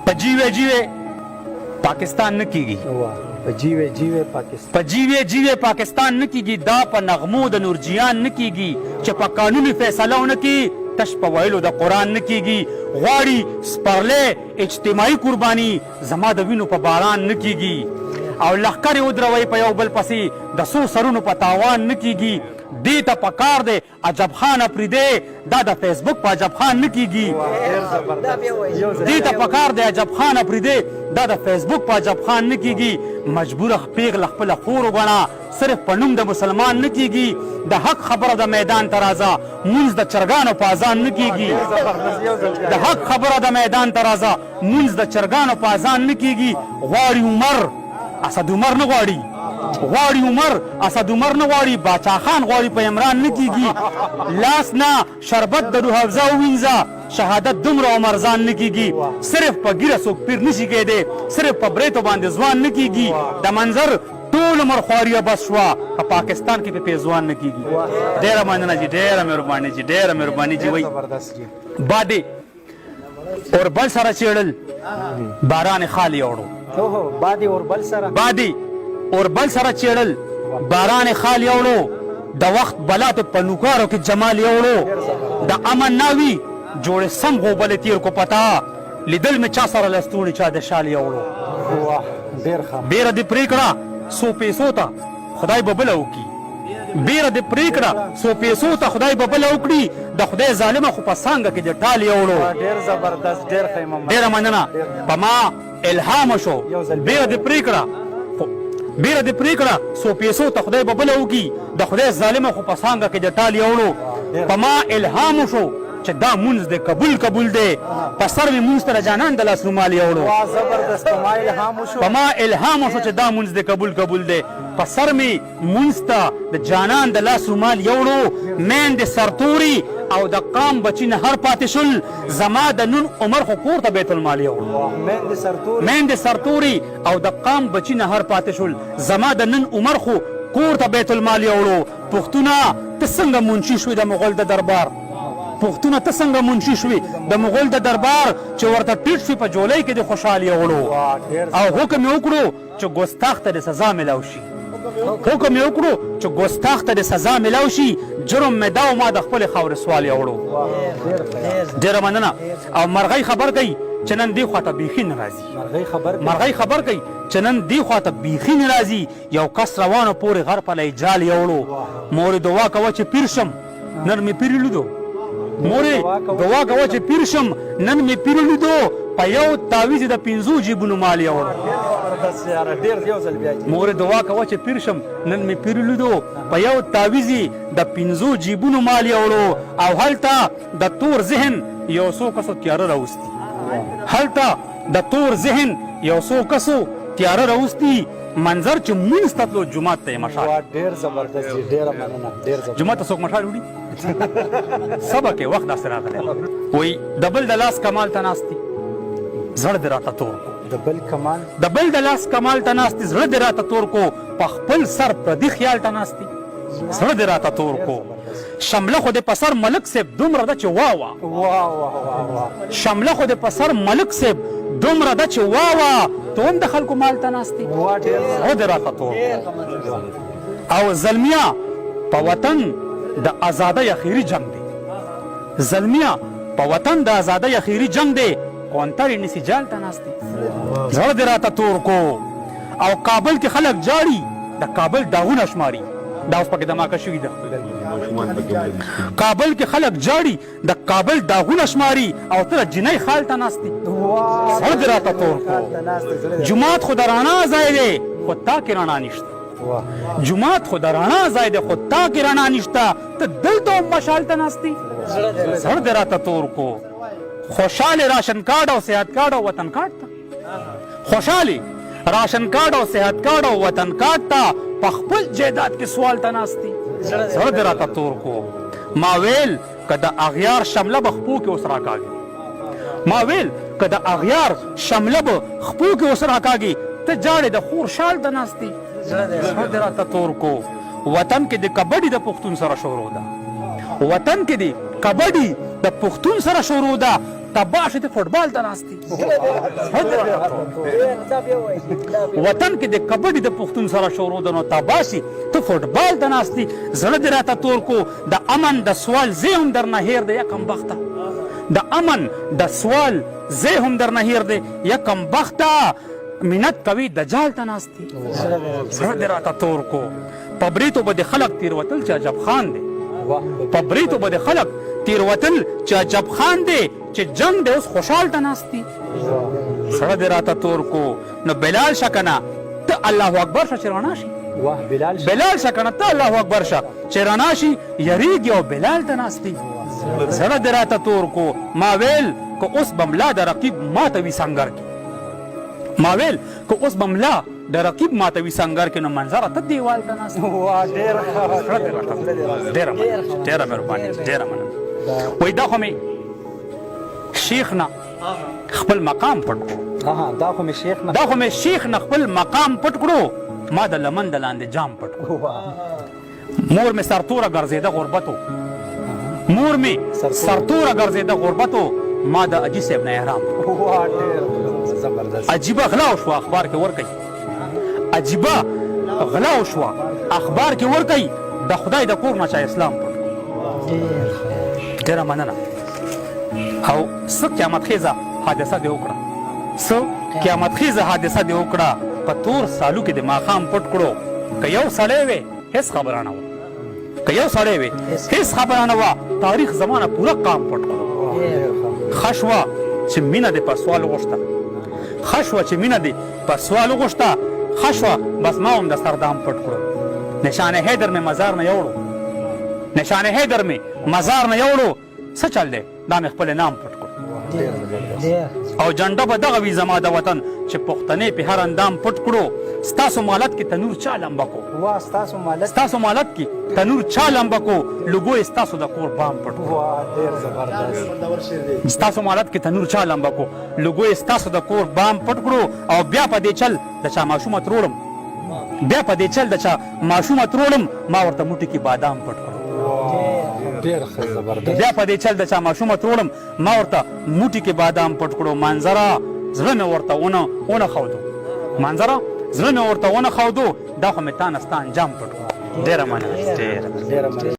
په جیوې جیوې پاکستان نه کیږي. واه په جیوې جیوې پاکستان. په جیوې جیوې پاکستان نه کیږي دا په نغمو د نورجیان نه کیږي چې په قانون فیصله ونه کړي تش په ویلو د قرآن نه کیږي غواړي سپرلی اجتماعي قرباني زما د وینو په باران نه کیږي او لښکرې ودروئ په یو بل پسې د څو سرونو په تاوان نه کیږي دې ته په کار دی عجب خان اپریدی دا د فیسبوک په عجب خان نه کیږي دې ته پکار دی عجب خان اپریدی دا د فیسبوک په عجب خان نه کیږي مجبوره پیغله خپله خور وګڼه صرف په نوم د مسلمان نه کیږي د حق خبره د میدان ته راځه مونځ د چرګانو په اذان نه کیږي د حق خبره د میدان ته راځه مونځ د چرګانو په اذان نه کیږي غواړي عمر اسد عمر نه غواړي غواړي عمر اسد عمر نه غواړي باچا خان غواړي په عمران نه کیږي لاس نه شربت د روح افزا ووینځه شهادت دومره عمر ځان نه کیږي صرف په ږیره څوک پیر نشي کیدی صرف په بریتو باندې ځوان نه کیږي د منظر ټول عمر خواري بس شوه په پاکستان کې په پیزوان نه کیږي ډیره مننه جی ډیره مهرباني جی ډیره مهرباني جی وای بادې اوربل سره چیړل باران خال یوړو. بادی اوربل سره. بادی اوربل سره چیړل باران خال یوړو د وخت بلا ته په نوکارو کې جمال یوړو د امن ناوی جوړې سم غوبلې تیر کو پتا لیدل مې چا سره لستوڼي چا د شال یوړو. واه ډیر ښه. بیره دې پرې کړه څو پیسو ته خدای به بله وکړي. بیره دې پرې کړه څو پیسو ته خدای به بله وکړي د خدای ظالمه خو په څانګه کې دې ټال یوړو. ډیر زبردست ډیر ښه امام. ډیره مننه په ما الهام شو بیره دې پرې کړه خو بیره دې پرې کړه څو پیسو ته خدای به بله وکړي د خدای ظالمه خو په څانګه کې دې ټال یوړو په ما الهام شو چې دا مونځ دی قبول قبول دی په سر مې مونځ ته د جانان د لاس رومال یوړو. واه زبردست په ما الهام وشو. په ما الهام وشو چې دا مونځ دی قبول قبول دی په سر مې مونځ ته د جانان د لاس رومال یوړو میندې سرتوري او د قام بچي نهر پاتې شول زما د نون عمر خو کور ته بیت المال یوړو میندې سرتوري او د قام بچي نهر پاتې شول زما د نن عمر خو کور ته بیت المال یوړو پښتونه ته څنګه منشي شوې د مغل د دربار پښتونه ته څنګه منشي شوې د مغل د دربار چې ورته ټیټ شوې په جولۍ کې دې خوشحال یوړو او حکم یې وکړو چې ګستاخ ته دې سزا ملاو شي حکم یې وکړو چې ګستاخ ته دې سزا ملاو شي جرم مې دا و ما د خپلې خاورې سوال یوړو. ډېره مننه او مرغۍ خبر کوي چې نن دې خوا ته بیخي نه راځي مرغۍ خبر کوي چې نن دې خوا ته بیخي نه راځي یو کس روانو پورې غر په لای جال یوړو مورې دعا کوه چې پیر شم نن مې پیر لیدو مورې دعا کوه چې پیر شم نن مې پیر لیدو په یو تعویذ د پنځو جیبونو مال یوړو. مورې دعا کوه چې پیر شم نن مې پیر لیدو په یو تعویذ د پنځو جیبونو مال یوړو او هلته د تور ذهن یو څو کسو تیاره راوستي هلته د تور ذهن یو څو کسو تیاره راوستي منظر چې مونځ ته تلو جومات ته یې مشال. واه ډیر زبردست جی ډیره مننه ډیر زبردست. جومات ته څوک مشال وړي سبا کې وخت داسې راغلی وایي د بل د لاس کمال ته ناست دي زړه دې راته تور کو. د بل کمال. د بل د لاس کمال ته ناست دي زړه دې راته تور کو په خپل سر پردي خیال ته ناست دي زړه دې راته تور کو. شمله خو دې په سر ملک صیب دومره ده چې وا وا. واه واه واه واه. شمله خو دې په سر ملک صیب دومره ده چې وا وا ته هم د خلکو مال ته ناست یې زړه دې راته تور کړو. او زلمیه په وطن د ازادۍ اخیري جنګ دی زلمیه په وطن د ازادۍ اخیري جنګ دی کونترې نیسي جال ته ناست دي زړه دې راته تور کو. او کابل کې خلک جاړي د کابل داغونه شماري دا اوس پکې دماکه شوي ده کابل کې خلک جاړي د کابل داغونه شماري او ته د جینۍ خال ته ناست دي زړه دې راته تور کو. جومات خو د رڼا ځای دی خو تا کې رڼا نشته جومات خو د رڼا ځای دی خو تا کې رڼا نشته ته دلته هم مشال ته ناست دي زړه دې راته تور کو. خوشحال راشن کارډ او صحت کارډ او وطن کارډ ته خوشحالي راشن کارډ او صحت کارډ او وطن کارډ ته په خپل جیداد کې سوال ته ناست دي زړه دې راته تور کو. ما ویل که د اغیار شمله به خپو کې اوس راکاږي ما ویل که د اغیار شمله به خپو کې اوس راکاږي ته جاړې د خور شال ته ناست دي زړه دې راته تور کو. وطن کې د کبډي د پښتون سره شروع ده وطن کې د کبډي د پښتون سره شروع ده. تباه شې، ته فوټبال ته ناست یې. وطن کې د کبډي د پښتون سره شروع ده، نو تباه شي، ته فوټبال ته ناست یې. زړه دې راته تور کو، د امن د سوال زه هم درنه هېر دی. یا کمبخته، د امن د سوال زه هم درنه هېر دی. یا کمبخته، منت کوي دجال ته ناست یې. زړه دې راته تور کو، په بریتو به د خلک تېروتل چې عجب خان دی. په بریتو به د خلک تېروتل چې عجب خان دی، چې جنګ دی اوس خوشحال ته ناست دي. زړه دې راته تور کو، نو بلال شه که نه ته الله اکبر شه چې رڼا شي. واه، بلال شه. بلال شه که نه ته الله اکبر شه چې رڼا شي. یریږي او بلال ته ناست دي. زړه دې راته تور کو، ما ویل که اوس به ملا د رقیب ماته وي سنګر کې، ما ویل که اوس به ملا د رقیب ماته وي سنګر کې، نو منظره ته دیوال ته ناست. واه، ډېر. ډېره مننه، ډېره مهرباني، ډېره مننه. وایي دا خو مې شیخ نه خپل مقام پټ کړو. دا خو مې شیخ نه دا خو مې شیخ نه خپل مقام پټ کړو، ما د لمن د لاندې جام پټ کړو. مور مې سرتوره ګرځېده غربتو، مور مې سرتوره ګرځېده غربتو، ما د اجي صاحب نه احرام. واه، ډېر زبردست. عجیبه غلا وشوه اخبار کې ورکوي، عجیبه غلا وشوه اخبار کې ورکوي، د خدای د کور نه چا اسلام پټ کړو. ډېره مننه. او څه قیامت خیزه حادثه دې وکړه، څه قیامت خیزه حادثه دې وکړه، په تور سالو کې د ماښام پټ کړو. که یو سړی وی هېڅ خبره نه وه، که یو سړی وی هېڅ خبره نه وه، تاریخ زمانه پوره قام پټ کړو. ښه شوه چې مینه دې په سوال وغوښته، ښه شوه چې مینه دې په سوال وغوښته، ښه شوه بس ما هم د سردام پټ کړو. نشان حیدر مې مزار نه یوړو، نشان حیدر مې مزار نه یوړو، څه چل دی دا مې خپل نام پټ کړو. او جنډه به دغه وي زما د وطن چې پښتنې په هر اندام پټ کړو. ستاسو مالت کې تنور چا لمبه کو؟ واه، ستاسو مالت ستاسو مالت کې تنور چا لمبه کو، لوګو یې ستاسو د کور بام پټ کړو. واه، ډېر زبردست. ستاسو مالت کې تنور چا لمبه کو، لوګو یې ستاسو د کور بام پټ کړو. او بیا په دې چل د چا ماشومه تروړم، بیا په دې چل د چا ماشومه تروړم، ما ورته موټي کې بادام پټ کړو. ډېر ښه، زبردست. بیا په دې چل د چا ماشومه تروړم، ما ورته موټي کې بادام پټ کړو. منظره زړه مې ورته ونه ښودو، منظره زړه مې ورته ونه ښودو، دا خو مې تا نه ستا انجام پټ کړو. ډېره مننه، ډېره. ډېره مننه.